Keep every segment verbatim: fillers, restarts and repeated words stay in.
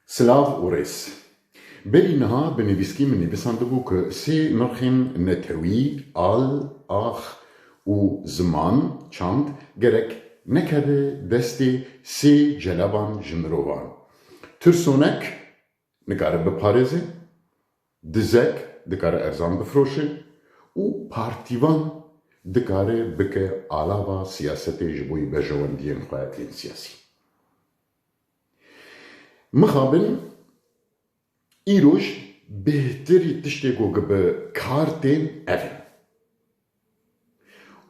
Silav û rêz. Berî niha bi nivîskî min nivîsandibû ku sê nirxên netewî, al, ax û ziman, çand, gerek nekeve destê sê celeban ji mirovan. Tirsonek nikare biparêze, dizek dikare erzan bifroşe û partîvan dikare bike alava siyasetê ji bo yî berjewendiyên xwe yên siyasî. Mixabin îroj bêhtirî tiştê ku bi kar tên ev in.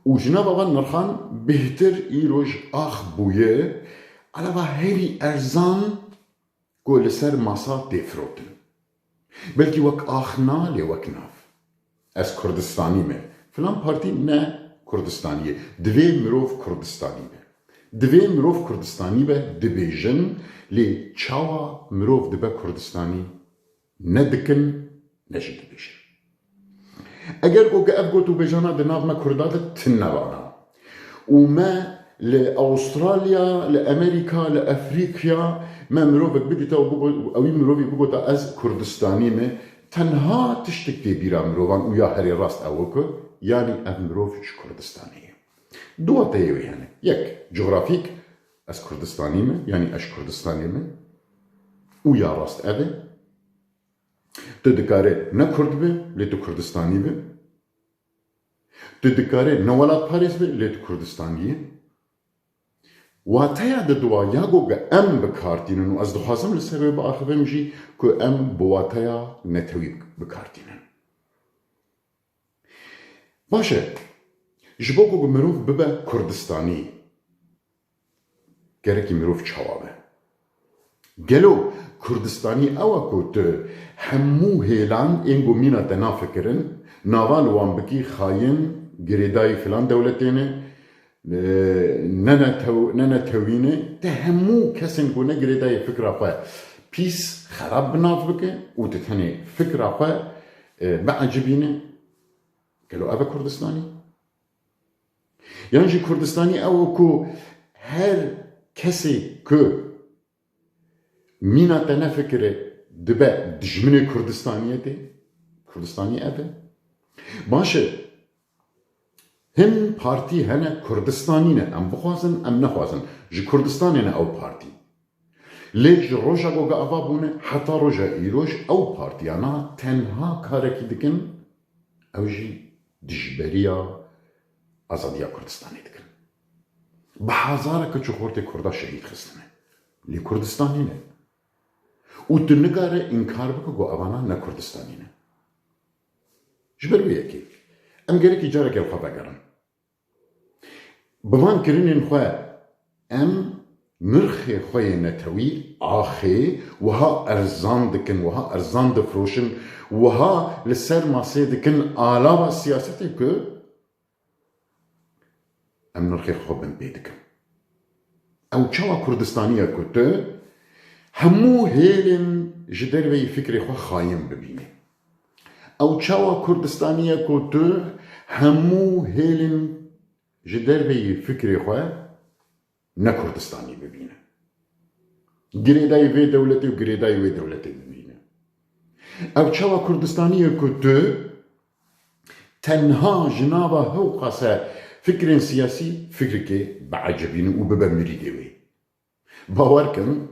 Û ji nava van nirxan bêhtir îroj ax bûye, alava herî erzan ku li ser masa tê firotin. Belkî wek ax na, lê wek nav. Ez Kurdistanî me. Filan partî ne Kurdistanî ye. Divê mirov Kurdistanî be. Divê mirov Kurdistanî be, dibêjin, lê çawa mirov dibe Kurdistanî? Ne dikin, ne jî dibêjin. Eger ku ev got û bêjana di nav me Kurda de tune vana û me li Awustralya, li Amerîka, li Efrîkya me mirovek bidîta û bigot, ewî mirovî bigota ez Kurdistanî me, tenha tiştek tê bîra mirovan û ya herê rast ew e ku yanî ev mirov ji Kurdistanê ye. Du wateyê wê hene. Yek, cografîk, ez Kurdistanî me, yanî ez ji Kurdistanê me û ya rast ev e. Tu dikare ne Kurd be, lê tu Kurdistanî be. Tu dikare ne welatparêz be, lê tu Kurdistanî ye. Wateya diduwa ya ku em bi kar tînin û ez dixwazim li ser wê biaxivim jî ku em bi wateya netewî bi kar tînin. Baş e, ji bo ku mirov bibe Kurdistanî, gerekî mirov çawa be? Gelo Kurdistanî ew e ku tu hemû hêlan ên ku mîna te nafikirin, nava li wan bikî xayin, girêdayî filan dewletê ne, e, ne netew-, ne netewî ne, te hemû kesên ku ne girêdayî fikra xwe pîs, xerab bi nav bike û tu tenê fikra xwe, e, biecibîne. Gelo ev e Kurdistanî? Yan jî Kurdistanî ew e ku her kesê ku mîna te nefikire dibe dijminê Kurdistaniyetê? Kurdistanî ev e? Baş e, hin partî hene Kurdistanî ne, em bixwazin, em nexwazin. Ji Kurdistanê ne ew partî. Lê ji roja ku ava bûne heta roja îroj ew partiyana tenha karekî dikin, ew jî dijberiya azadiya Kurdistanê dikin. Bi hezare keç û xortê Kurda şehîd xistine. Lê Kurdistanî ne. Û tu nikare înkar bike ku evana ne Kurdistanî ne. Ji ber wê yekê em gerekî careke li xwe vegerin. Bi van kirinên xwe em nirxê xwe yê netewî, axê, wiha erzan dikin, wiha erzan difiroşin, wiha li ser masê dikin alava siyasetê ku em nirxê xwe bin pê dikin. Ew çawa Kurdistanî ye ku tu hemû hêlên ji derveyî fikrê xwe xayin bibînî? Ew çawa Kurdistanî ye ku tu hemû hêlên ji derveyî fikrê xwe ne Kurdistanî bibîne? Girêdayî vê dewletê û girêdayî wê dewletê bibîne? Ew çawa Kurdistanî ye ku tu tenha ji nava hewqase fikrên siyasî fikrekê biecibîne û bibe mirîdê wê? Bawer kin,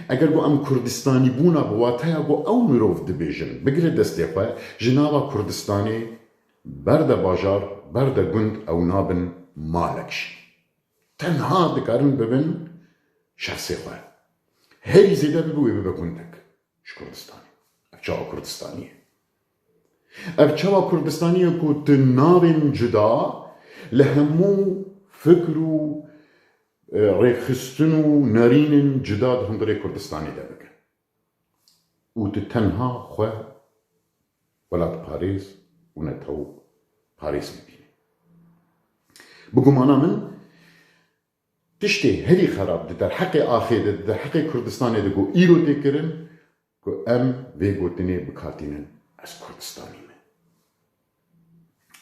eger ku em Kurdistanîbûna bi wateya ku ew mirov dibêjin bigire destê xwe, ji nava Kurdistanê berde bajar, berde gund ew nabin malek jî. Tenha dikarin bibin şexsê xwe. Herî zêde bibe wê bibe gundek ji Kurdistanê. Ev çawa Kurdistanî ye? Ev çawa Kurdistanî ye ku tu navên cuda li hemû fikr û, e, rêxistin û nerînên cuda di hundirê Kurdistanê de bike? Û tu tenha xwe welatparêz û netewparêz bibîne. Bi gumana min, tiştê herî xerab di derheqê axê de, di derheqê Kurdistanê de ku îro tê kirin, ku em vê gotinê bi kar tînin, ez Kurdistanî me.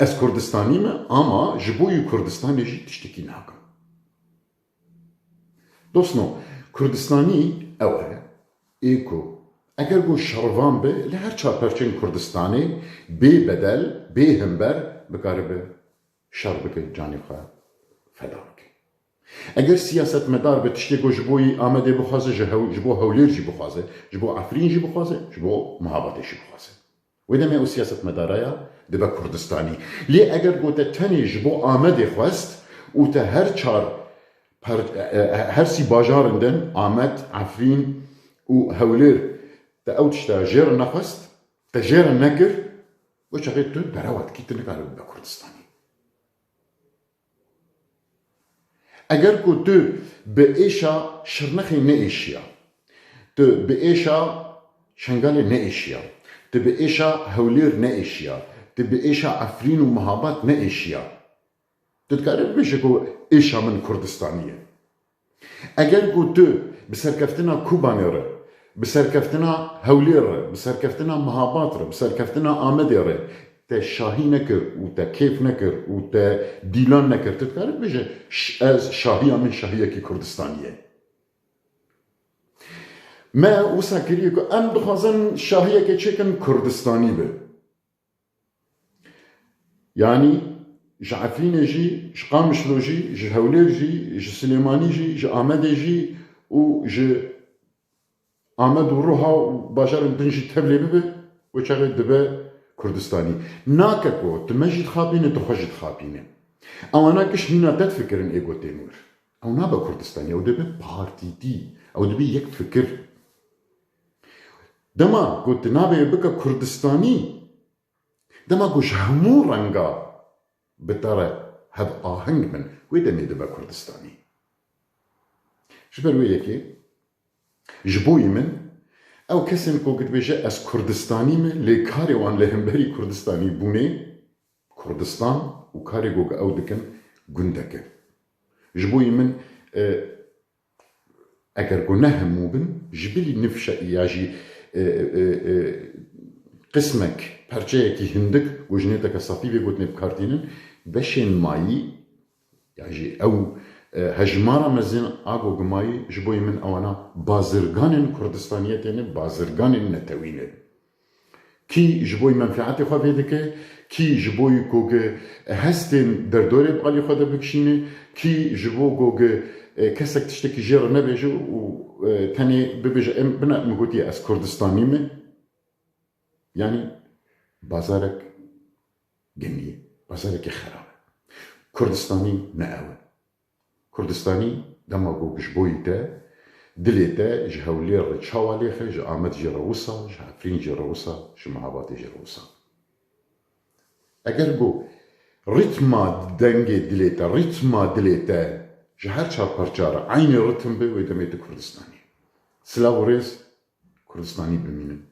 Ez Kurdistanî me, ama ji bo yî Kurdistanê jî tiştekî nakim. Dostno, Kurdistanî ew e, ê ku eger ku şervan be li her çar perçên Kurdistanê bê bedel, bê himber bikaribe şer bike, canê xwe feda bike. Eger siyasetmedar be tiştê ku ji bo yî Amedê bixwaze, ji hew-, ji bo Hewlêr jî bixwaze, ji bo Efrîn jî bixwaze, ji bo Mihabatê jî bixwaze. Wê demê ew siyasetmedara ya dibe Kurdistanî. Lê eger ku te tenê ji bo Amedê xwest û te her çar per-, e, e, her sî bajarên din, Amed, Efrîn û Hewlêr, te ew tişta jê re nexwest, te jê re nekir, wê çaxê tu derewa dikî, tu nikarî bibe Kurdistanî. Eger ku tu bi êşa Şirnexê neêşiya, tu bi êşa Şengalê neêşiya, tu bi êşa Hewlêr neêşiya, tu bi êşa Efrîn û Mihabat neêşiya, tu dikarî bibêje ku êşa min Kurdistanî ye. Eger ku tu bi serkeftina Kobanê re, bi serkeftina Hewlêr re, bi serkeftina Mihabat re, bi serkeftina Amedê re te şahî nekir û te kêf nekir û te dîlan nekir, tu dikarî bibêje, "Ş-, ez şahiya min şahiyekî Kurdistanî ye." Me wisa kiriye ku em dixwazin şahiyekê çêkin Kurdistanî be. Yanî ji Efrînê jî, ji Qamişlo jî, ji Hewlêr jî, ji Silêmanî jî, ji Amedê jî û ji Amed û Ruha û bajarên din jî tevlê bibe, wê çaxê dibe Kurdistanî. Nake ku tu me jî dixapîne, tu xwe jî dixapîne. Ewana giş mîna te difikirin ê ku tên wir. Ew nabe Kurdistanî, ew dibe partîtî, ew dibe yek fikir. Dema ku tu nabê bike Kurdistanî, dema ku ji hemû renga bi te re hev aheng bin, wê demê dibe Kurdistanî. Ji ber wê yekê, ji bo yî min, ew kesên ku dibêje ez Kurdistanî me, lê karê wan li hemberî Kurdistanî bûnê, Kurdistan û karê ku ew dikin gundek e. Ji bo yî min, e, eger ku ne hemû bin, ji bilî nifşe ya jî, e, e, e, qismek, perçeyekî hindik, ku ji nêteke safî vê gotinê bi kar tînin, beşên mayî, ya jî ew, e, hejmara mezin a ku gimayî, ji bo yî min ewana bazirganên Kurdistaniyetê ne, bazirganên netewî ne. Kî ji bo menfeetê xwe vê dike, kî ji bo ku hestên derdorê bi alî xwe de bikişîne, kî ji bo ku, e, kesek tiştekî jê re nebêje û, e, tenê bibêje, em bine min gotiye ez Kurdistanî me. Yanî bazarek genî ye, bazarekî xerab e. Kurdistanî ne ew e. Kurdistanî dema ku ji bo yî te, dilê te ji Hewlêr re çawa lêxe, ji Amed jî re wisa, ji Efrîn jî re wisa, ji Mihabatê jî re wisa. Eger ku rîtma dengê dilê te, rîtma dilê te ji her çar parça re eynî rîtim be, wê demê tu Kurdistanî. Silav û rêz, Kurdistanî bimînin.